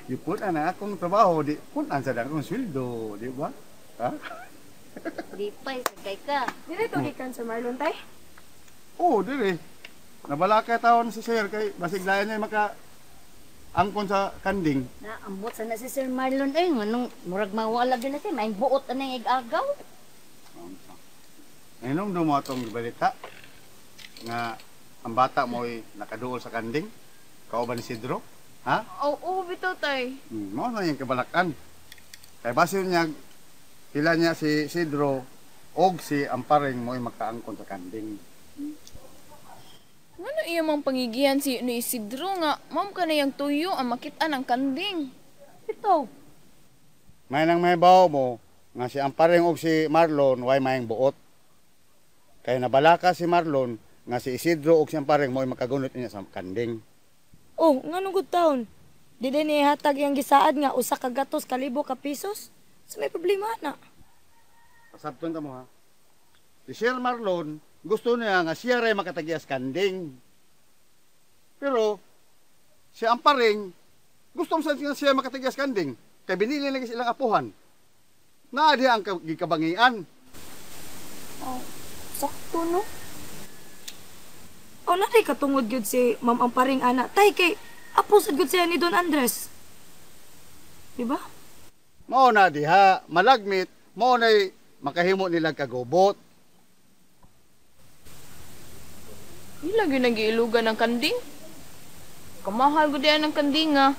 Ipun na akong trabaho, di punan sa akong sweldo, di ba? Ha? Di pa, kay ka. Dire to gikan Sir Marlon tay. Oo, dire. Nabalaka taon si sir kay basig lain niya maka angkon sa kanding. Na ambot sa na si Sir Marlon eh, nganong murag mawala gyud na siya, maing buot anang igagaw. Ngayon mo atong balita nga ang bata mo'y nakaduol sa kanding. Kauban ni Sidro. Ha? Oo, bitaw tay. Mao na yung kabalakan. Kay basin niya, sila niya si Sidro og si Amparing mo'y makaangkon sa kanding. Ngano iya mang pangigihan si ni Isidro nga ma'am ka na yang tuyo ang makita ng kanding. Bitaw. May nang may bawo mo nga si Amparing og si Marlon way mayang buot. Kay nabalaka si Marlon nga si Isidro og si Amparing mo'y makagunot niya sa kanding. Oh, nganong good taon? Di din nihatag iyang gisaad nga usa ka gatos kalibo ka pesos. Sa may problema na. Pasabton ta mo ha. Si Sir Marlon gusto niya nga siya ray makatagiyas kanding. Pero si Amparing gusto mo sa siya makatagiyas kanding kay binili lagi silang apuhan. Naa diha ang gikabangian. Oh, sakto no. O naray katungod gyud si Ma'am Amparing ana tay kay apo sad gyud siya ni Don Andres. Di ba? Mao na diha malagmit mao nay makahimo nila kagubot. Ila gyud nagiilugan ng kanding. Kamahal gud diyan ang kanding ah.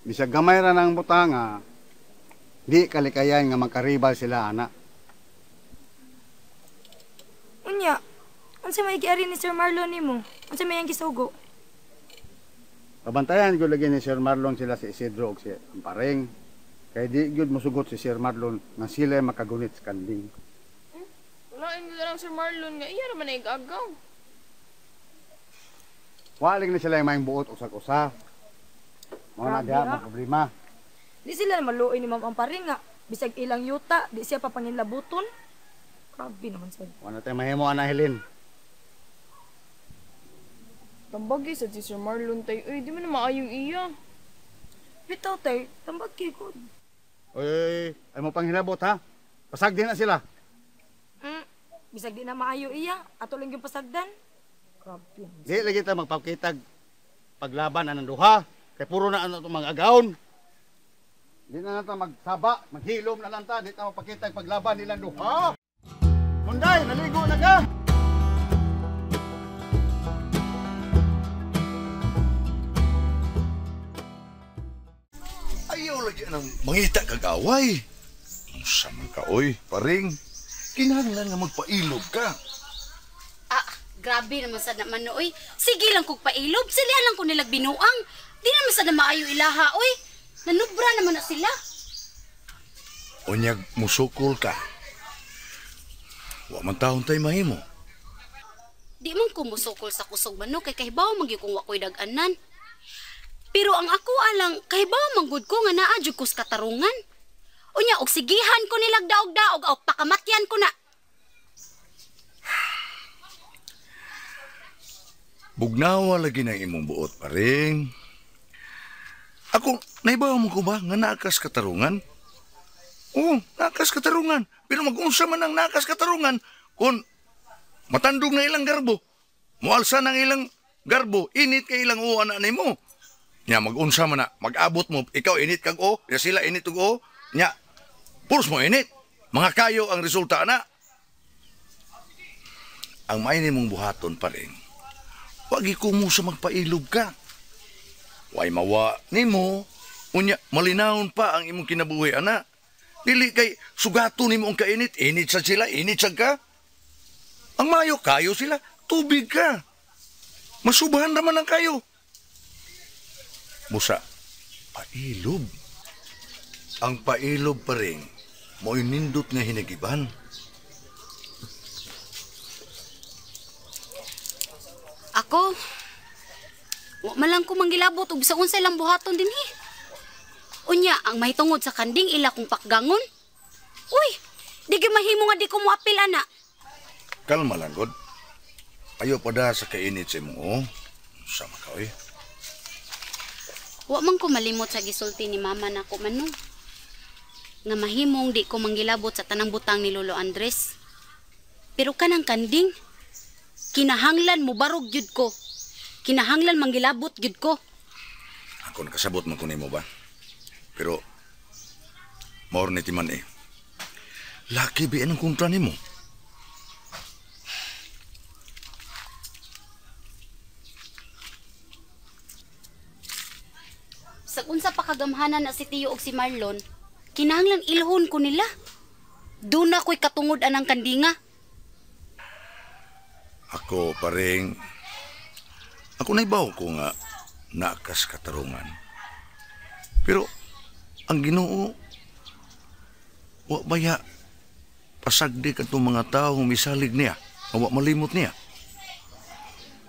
Bisag gamay ra nang butanga, di kalikayan nga magkaribal sila ana. Unya, unsa may giari ni Sir Marlon nimo? Unsa may ang gisugo? Pabantayan gyud lagi ni Sir Marlon sila si Isidro ug si Amparing. Kay di gyud mosugot si Sir Marlon nga sila makagunit sa kanding. Wala gyud lang Sir Marlon nga iya ra man ay igagaw. Wa lagi ni sila yung maayong buot usag-usa. Mao na diha ang problema. Di sila maluoy ni Ma'am Amparing nga bisag ilang yuta di siya papanginlabuton. Grabe naman sad. Wa na tay mahimo ana Helen. Tambagi sa si Sir Marlon tay, uy, di man na maayong iya. Bitaw tay, tambagi ko. Oy, ay mo panghilabot ha. Pasag din na sila. Bisag di na maayo iya, ato lang yung pasagdan. Grabe. Di lagi ta magpakitag paglaban anang duha. Kay puro na ano itong mga agawon. Di na ta magsaba, maghilom na lang ta. Di ta magpakitag paglaban nilang duha. Munday, naligo na ka! Ayaw lagi nang mangita kag away. Unsa man ka, oy, paring. Kinahanglan nga magpailob ka. Ah, grabe naman sad na man oy. Sige lang kog pailob, sila lang ko nilag binuang. Di naman sad na maayo ilaha oy. Nanubra naman na sila. Unyag musukol ka. Wa man taon tay mahimo. Di man ko musukol sa kusog man no kay kahibaw man gyud kung wa koy dag-anan. Pero ang ako alang kahibaw man gud ko nga naa jud ko sa katarungan. Unya og sigihan ko nilag daog-daog og pakamatyan ko na. Bugnawa lagi ng imong buot paring. Ako, naibaw mo ko ba nga naakas katarungan? Oo, naakas katarungan. Pero mag-unsa man ang naakas katarungan kung matandog na ilang garbo. Mualsa ng ilang garbo, init kay ilang oo na nimo. Nya mag-unsa man na, mag-abot mo, ikaw init kag o, nya sila init og o, nya puros mo init. Mga kayo ang resulta na. Ang maini mong buhaton pa rin, wag ikumo sa magpailob ka. Way mawa nimo, unya malinawon pa ang imong kinabuhi ana. Dili kay sugato nimo ang kainit, init sad sila, init sad ka. Ang mayo kayo sila, tubig ka. Masubahan naman ang kayo. Busa, pailob. Ang pailob pa rin, mo'y nindot nga hinagiban. Ako, wa man lang ko manggilabot og bisan unsa ilang buhaton dinhi. Unya, ang mahitungod sa kanding ila kong pakgangon. Uy, di gyud mahimo nga di ko moapil ana. Kalma lang gud. Ayo pa da sa kainit sa imong o. Sama ka oy. Wa man ko malimot sa gisulti ni mama nako man no. Nga mahimong di ko manggilabot sa tanang butang ni Lolo Andres. Pero kanang kanding, kinahanglan mubarog gyud ko. Kinahanglan manggilabot gyud ko. Ako nakasabot man ko nimo ba? Pero maor ni timan eh. Laki ba ang kontra nimo? Sa unsa pa kagamhanan na si Tio og si Marlon, kinahanglan ilhon ko nila. Doon na ko'y katungod anang kandinga. Ako paring, ako naibaw ko nga naakas katarungan. Pero ang Ginoo, wa baya pasagdi kadtong mga tawo misalig niya, wa malimot niya.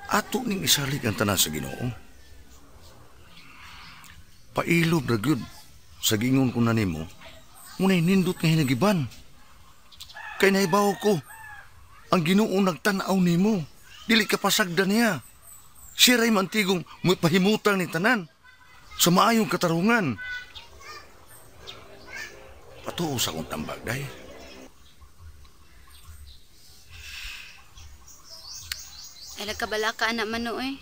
Ato ning isalig ang tanan sa Ginoo. Pailob ra gyud sa gingon ko na nimo, ngunay nindot nga hinagiban. Kay naibaw ko, ang Ginoo nagtan-aw nimo, dili ka pasagda niya. Siya ray mantigong pahimutang ni tanan sa maayong katarungan. Patuo sa akong tambag, day. Ay, nagkabalaka, anak mano, eh.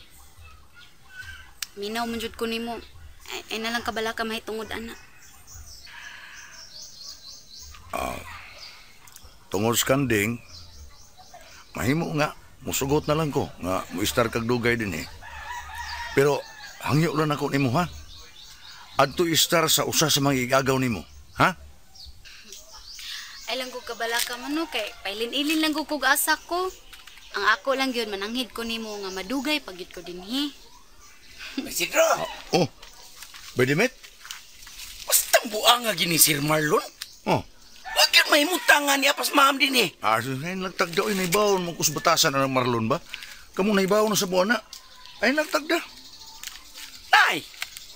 Minaw man jud ko nimo. Ay nalang kabalaka mahitungod, anak. Tungod sa kanding, mahimo nga, musugot na lang ko, nga muistar kag dugay din eh. Pero hangyo lang ako nimo, ha? Adto istar sa usa sa mga igagaw nimo, ha? Ay lang ko kabalaka man, no, kay pailin-ilin lang ko kog asa ko. Ang ako lang yun, mananghid ko nimo nga madugay pag yun ko dinhi. Isidro! Oh, Bedimet? Basta buang nga gini Sir Marlon. Oh. Huwag yun mahimutangan niya pas maam din eh. Ah, ay, nagtagda oy, naibaon mo kusbatasan na ng Marlon ba? Kamu naibaon na sa buwan na. Ay, nagtagda. Ay,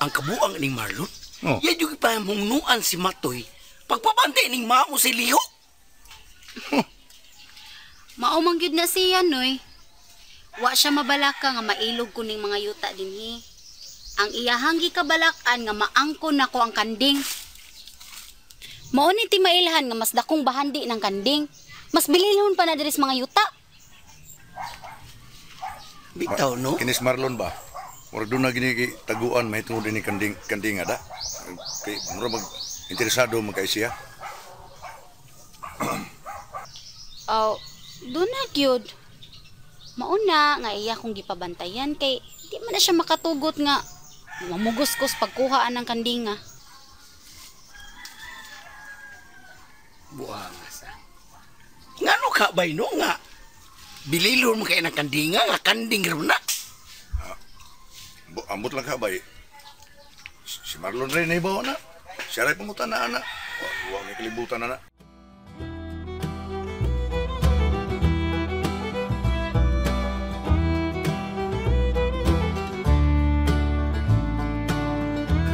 ang kabuang ning Marlon, oh. Yan yung ipahimungnuan si Matoy pagpapantay ning maamo si Lihok. Huh. Mao man gyud na siya, noy. Wa siya mabalaka nga mailog ko ning mga yuta dinhi. Ang iyahang gikabalak-an nga maangkon nako ang kanding. Mao ni timailhan nga mas dakong bahandi ng kanding. Mas bililhon pa na diri sa mga yuta. Bitaw, no? Kinis Marlon ba? Murag doon na gini taguan mahitungod ini kanding kandinga da. Kay murag mag interesado man kay siya. Aw, doon na gyud. Mauna nga iya kong gipabantayan kay di man na siya makatugot nga mamugos-kos pagkuhaan ng kandinga. Buang sa. Ngano ka bay no nga? Bililon mo kay ng kandinga nga kanding ra na. Ambot lang ka bay. Si Marlon rin naibaw na. Siya ray pangutan na ana. Wa may kalibutan na na.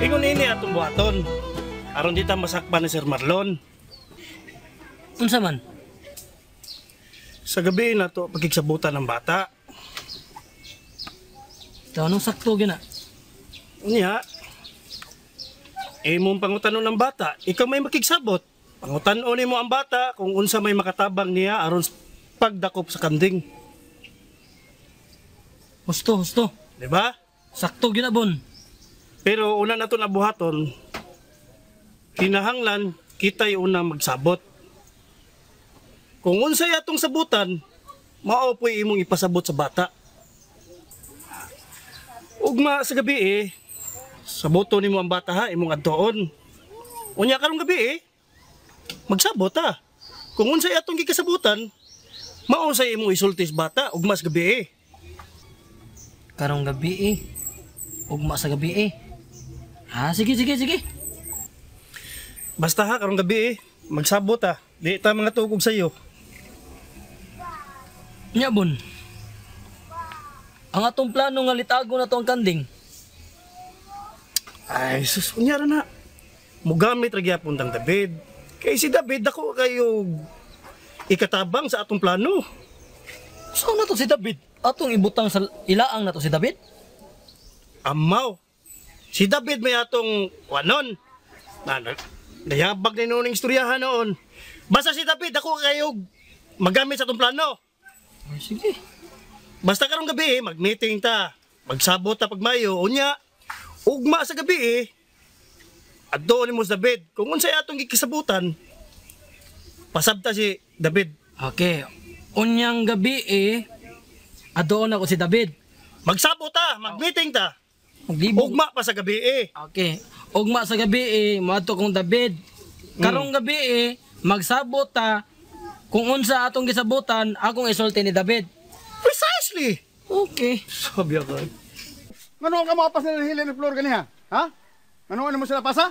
Ingon ini atong buhaton. Aron di ta masakpan ni Sir Marlon. Unsa man? Sa gabi na to pagkiksabutan ng bata. Tanong sakto gina. Unya. Imong pangutanon ng bata, ikaw may makigsabot. Pangutanon nimo ang bata kung unsa may makatabang niya aron pagdakop sa kanding. Husto, husto. Di ba? Sakto gina bon. Pero una na to nabuhaton, kinahanglan kita'y una magsabot. Kung unsay atong sabutan, mao po'y imong ipasabot sa bata. Ugma sa gabi eh, saboto nimo ang bata ha, imong adtoon. Unya karong gabi eh, magsabot ha. Kung unsay atong gikasabutan, mao say imong isulti sa bata ugma sa gabi eh. Karong gabi eh, ugma sa gabi eh. Ha, sige, sige, sige. Basta ha, karong gabi eh, magsabot ha. Di ta mga tugog sa iyo. Nya bon. Ang atong plano nga litago na to ang kanding. Ay, sus, unya ra na. Mugamit ra gyapon tang David. Kay si David dako kayo ikatabang sa atong plano. So na to si David? Atong ibutang sa ilaang na to si David? Amaw. Si David may atong wanon. Nayabag na noon ang istoryahan noon. Basta si David, ako kayo magamit sa atong plano. Ay, sige. Basta karong gabi, mag-meeting ta. Magsabot ta pagmayo. Unya, ugma sa gabi adtoon nimo si David. Kung unsay atong gikasabutan, pasabta si David. Okay. Unyang gabi adtoon ako si David. Magsabot ta, mag-meeting ta. Maglibog. Ugma pa sa gabi Okay. Ugma sa gabi moadto kong David. Karong gabi magsabot ta kung unsa atong gisabutan, akong isulti ni David. Precisely. Okay. Sabi ako. Ngano ka mo apas na hili ni Flor ganiha? Ha? Ngano ano mo sila pasa?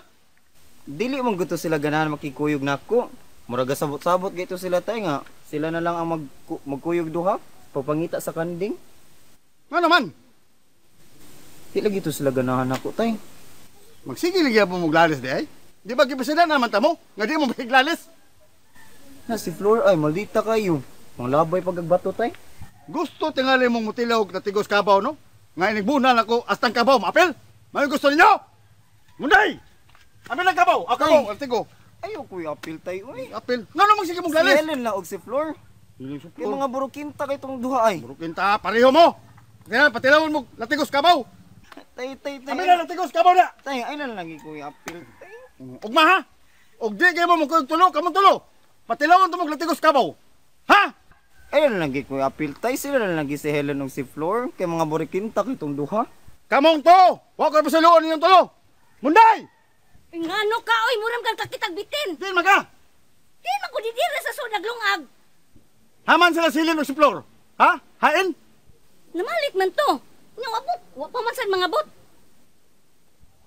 Dili man gusto sila ganahan makikuyog nako. Murag sabot-sabot gito sila tay nga. Sila na lang ang magkuyog duha pagpangita sa kanding. Ngano man? Di lagi to sila ganahan nako tay. Magsige lagi po moglalis di ay. Di ba gipasila naman ta mo? Nga di mo maglalis. Na si Flor ay maldita kayo. Manglabay pagagbato tay. Gusto tingali mong mutilaw na tigos kabaw no? Nga inigbunal ako astang kabaw maapil. May gusto ninyo? Munday! Amin ang kabaw, ang kabaw, ang tigo. Ayaw ko apil tay oy. Apil. Ngano magsige mong Si lalis? Helen na og si Flor. Si Kay mga burukinta kay tong duha ay. Burukinta, pareho mo. Kaya patilawon mo latigos kabaw. Tay tay tay. Amin na latigos kabaw na. Tay ay na lang ko apil tay. Ugma ha? Og di kayo mo mukuyog tulo, kamong tulo. Patilawon to mong latigos kabaw. Ha? Ay na lang ko apil tay, sila na lang si Helen og si Flor kay mga burukinta kay tong duha. Kamong to! Wa ko pasaluon ninyong tulo. Munday! Ngano ka oy, muram kang kakitag bitin. Di man ka. Di man ko didira sa sudag lungag. Haman sila si Helen og si Flor. Ha? Hain? Namalik man to. Nya wa wa pa man sad mga bot.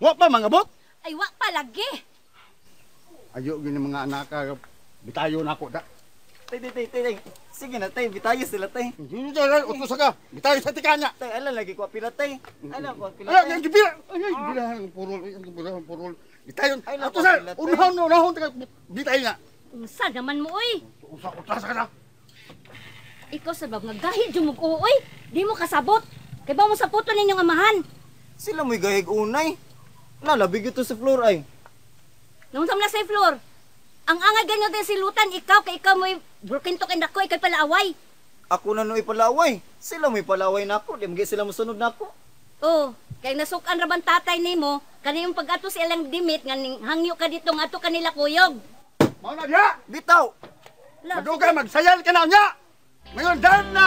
Wa pa mga bot? Ay wa pa lagi. Ayo gini mga anak ka. Bitayo na ako da. Tay tay tay tay. Sige na tay, bitayo sila tay. Hindi tay, utos ka. Bitayo sa tikanya. Tay ala lagi ko apila tay. Ala ko apila Ala, tay. ang gibira. Ay, ay, gibira ang purol, ang gibira ang purol. Bitayo. Ay, Ato sa apila, tay. unahon, unahon tika bitayo na. Unsa naman mo oy? Usa utas ka na. Ikaw sa bab nga gahid jud mo oy. Di mo kasabot. Kay ba mo sa puto ninyong amahan? Sila mo'y gahig unay. Nalabi gito si Flor ay. Naunsa man na sa Flor? Ang angay ganyo din silutan ikaw kay ikaw mo'y broken to kay nako ikay palaaway. Ako na no ipalaway. Sila mo'y palaway nako, di magi sila mosunod nako. Oh, kay nasukan ra ban tatay nimo kaniyong pag-ato sa ilang dimit nga ning hangyo ka dito nga ato kanila kuyog. Mao na diha. Bitaw. Madugay magsayal ka na nya. Ngayon dan na.